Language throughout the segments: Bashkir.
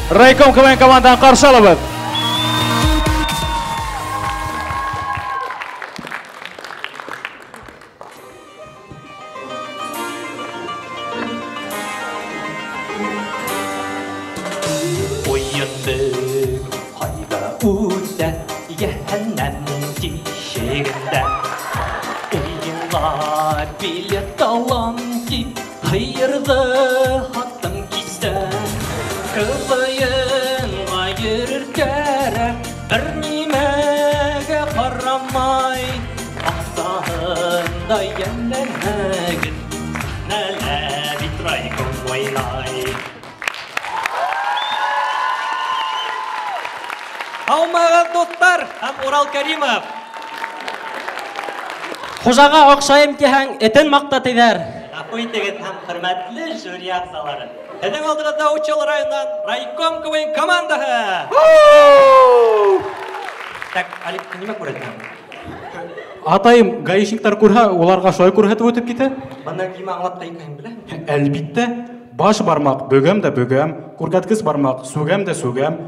Райком КВН командаһын ҡаршы алабыҙ. Уйын бөгөн ҡайҙа үтә, йәһәннәм тишегендә. Уйынға билет алам тип, һыйырҙы һаттым кисә. КВН-ға йөрөр кәрәк, бер нимәгә ҡарамай. Аҡсаһын да йәлләмәгеҙ, сәхнәлә бит райком уйнай. Һаумыһығыҙ, дуҫтар һәм Урал Кәримов. Хужаға оҡшайым тиһәң, этен маҡта тиҙәр. Ғәфү итегеҙ һәм хөрмәтле жюри ағзалары. Һеҙҙең алдығыҙҙа Учалы районынан Райком КВН командаһы. Так, Алик, нимә күрәтәң? Атайым, гаишниктар күрһә, уларға шулай күрһәтеп үтеп китә. Бына нимә аңлатҡан икәнен беләһеңме? Әлбиттә, баш бармаҡ бөгәм дә бөгәм, күрһәткес бармаҡ сүгәм дә сүгәм,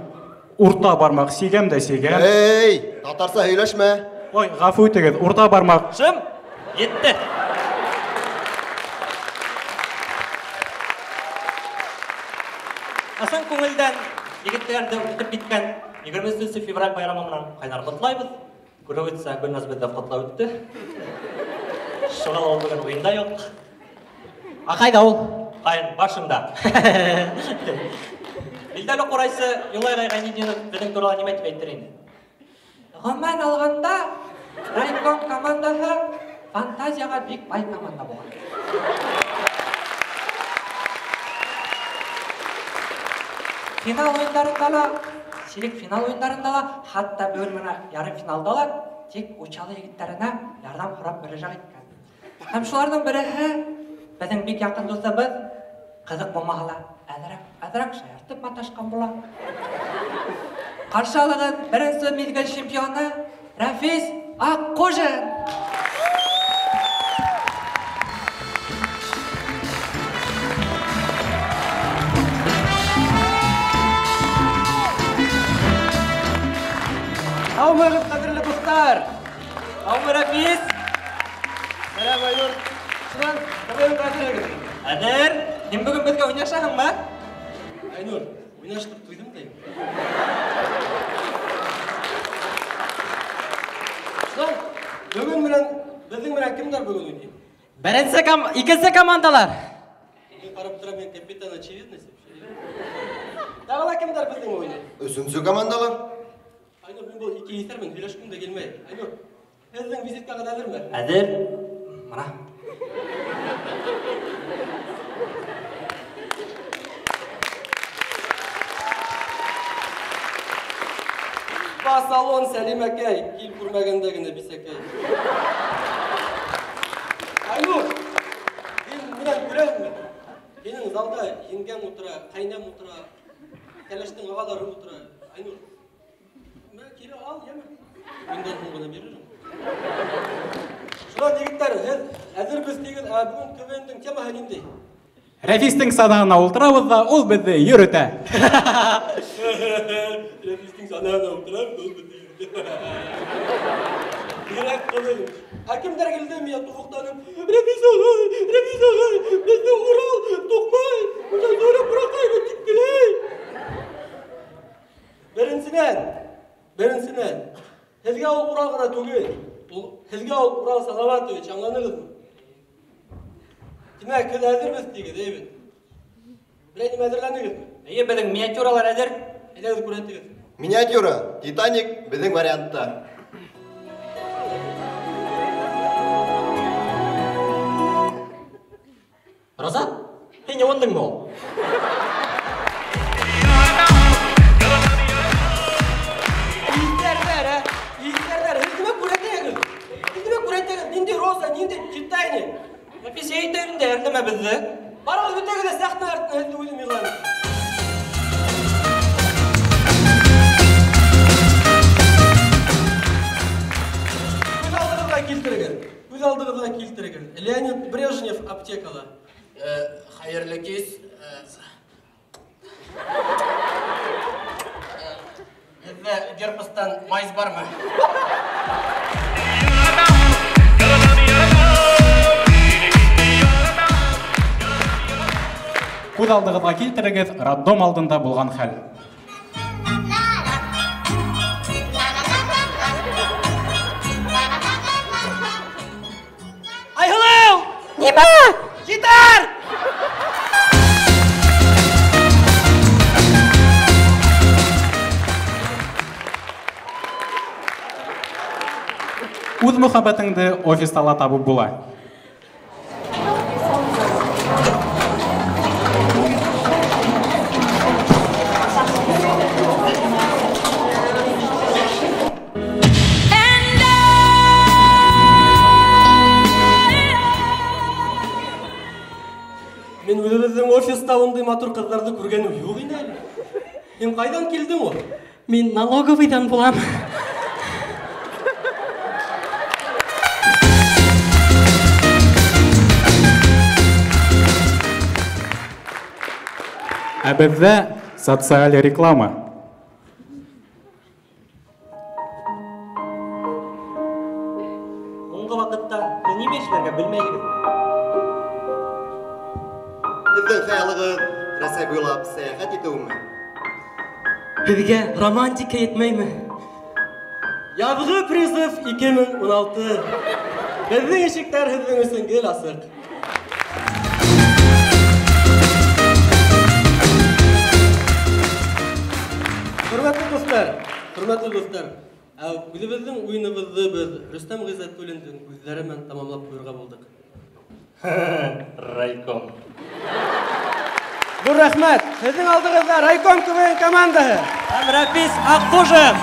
урта бармаҡ сигәм дә сигәм. Эй, татарса һөйләшмә. Ой, ғәфү итегеҙ, урта бармаҡ. Шым, етте. Ысын күңелдән егеттәрҙе үтеп киткән 23 февраль байрамы менән ҡайнар ҡотлайбыҙ. Күреүебеҙсә, Гөлназ беҙҙе ҡотлап үтте. Шуға ла ул бөгөн уйында юҡ. Ә ҡайҙа ул? Ҡайын башында. Билдәле ҡурайсы Юлай ағай Ғәйнетдинов беҙҙең турала нимә тип әйтер ине? Ғөмүмән алғанда, Райком командаһы фантазияға бик бай команда булған. Финал уйындарында ла, сирек финал уйындарында ла, хатта бөгөн менә ярым финалда ла тик Учалы егеттәренә ярҙам һорап мөрәжәғәт иткән. Һәм шуларҙың береһе беҙҙең бик яҡын дуҫыбыҙ, ҡыҙыҡ булмаһа ла, әҙерәк шаяртып маташҡан була. Ҡаршы алығыҙ беренсе миҙгел чемпионы Рәфис Аҡҡужин. Һаумыһығыҙ, ҡәҙерле дуҫтар! Һаумы, Рәфис! Сәләм, Айнур! Шунан, КВН әҙерһегеҙ? Әҙер! Һин бөгөн беҙгә уйнашаһыңмы? Айнур, уйнаштырып туйҙым да инде. Шунан, бөгөн менән, беҙҙең менән кемдәр бөгөн уйнай? Беренсе икенсе командалар. Мин ҡарап торам, мин капитан очевидность вообще. Тағы ла кемдәр беҙҙең уйнай? Өсөнсө командалар. Айнур, мин был ике иҫәрмен, һөйләшкем дә килмәй. Айнур, һеҙҙең визиткағыҙ әҙерме? Әҙер. Мына. Спа-салон Сәлимәкәй, кил күрмәгәндә генә бисәкәй. Айнур, һин менән күрәһеңме? Һинең залда еңгәң ултыра, ҡәйнәм ултыра, кәләштең ағалары ултыра. Айнур, мә, кире ал, йәме? Уйындан һуң ғына бирермен. Шунан, егеттәр, һеҙ әҙербеҙ тигеҙ, ә бөгөн КВН-дың темаһы ниндәй? Рәфистең санаһына ултырабыҙ ҙа, ул беҙҙе йөрөтә. Рәфистең санаһына ултырабыҙ, ул беҙҙе йөрөтә. Бигерәк ҡыҙыҡ. Ә кемдәр килде миңә туҡтанып? Рәфис ағай, Рәфис ағай, беҙҙе Урал туҡмай, унан ҙурыраҡ быраҡайбыҙ тип килә. Беренсенән, беренсенән, һеҙгә ул Урал ғына түгел, ул һеҙгә ул Урал Салаватович, аңланығыҙмы? Тимәк, һеҙ әҙербеҙ тигеҙ, әйбәт. Берәй нимә әҙерләнегеҙме? Эйе, беҙҙең миниатюралар әҙер. Әйҙәгеҙ, күрһәтегеҙ. Миниатюра, Титаник беҙҙең вариантта. Роза, һин йыуындыңмы ул? Иҫәрҙәр, ә? Иҫәрҙәр, һеҙ нимә күрһәтәһегеҙ? Һеҙ нимә күрһәтәһегеҙ? Ниндәй Роза, ниндәй Титаник? Рәфис, әйтә инде, әрләмә беҙҙе. Барығыҙ, үтәгеҙ ҙә сәхнә артына, һеҙҙе үҙем иланым. Күҙ алдығыҙға килтерегеҙ. Күҙ алдығыҙға килтерегеҙ. Леонид Брежнев аптекала. Хәйерле кис. герпестан майз бармы? Күҙ алдығыҙға килтерегеҙ, роддом алдында булған хәл. Айһылыу! Нимә? Гитар! Үҙ мөхәббәтеңде офиста ла табып була. Мин үҙебеҙҙең офиста ундай матур ҡыҙҙарҙы күргәнем юҡ ине әле. Һин ҡайҙан килдең ул? Мин налоговыйҙан булам. Ә беҙҙә социаль реклама. Һуңғы ваҡытта нимә эшләргә белмәйһегеҙ? Һеҙҙең хыялығыҙ Рәсәй буйлап сәйәхәт итеүме? Һеҙгә романтика етмәйме? Яҙғы призыв 2016. Беҙҙең ишектәр һеҙҙең өсөн гел асыҡ. Хөрмәтле дуҫтар, хөрмәтле дуҫтар, үҙебеҙҙең уйыныбыҙҙы беҙ Рөстәм Ғиззәтуллиндың һүҙҙәре менән тамамлап ҡуйырға булдыҡ. Райком. Ҙур рәхмәт. Һеҙҙең алдығыҙҙа Райком КВН командаһы. Һәм Рәфис Аҡҡужин.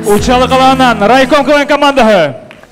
Учалы ҡалаһынан Райком КВН командаһы.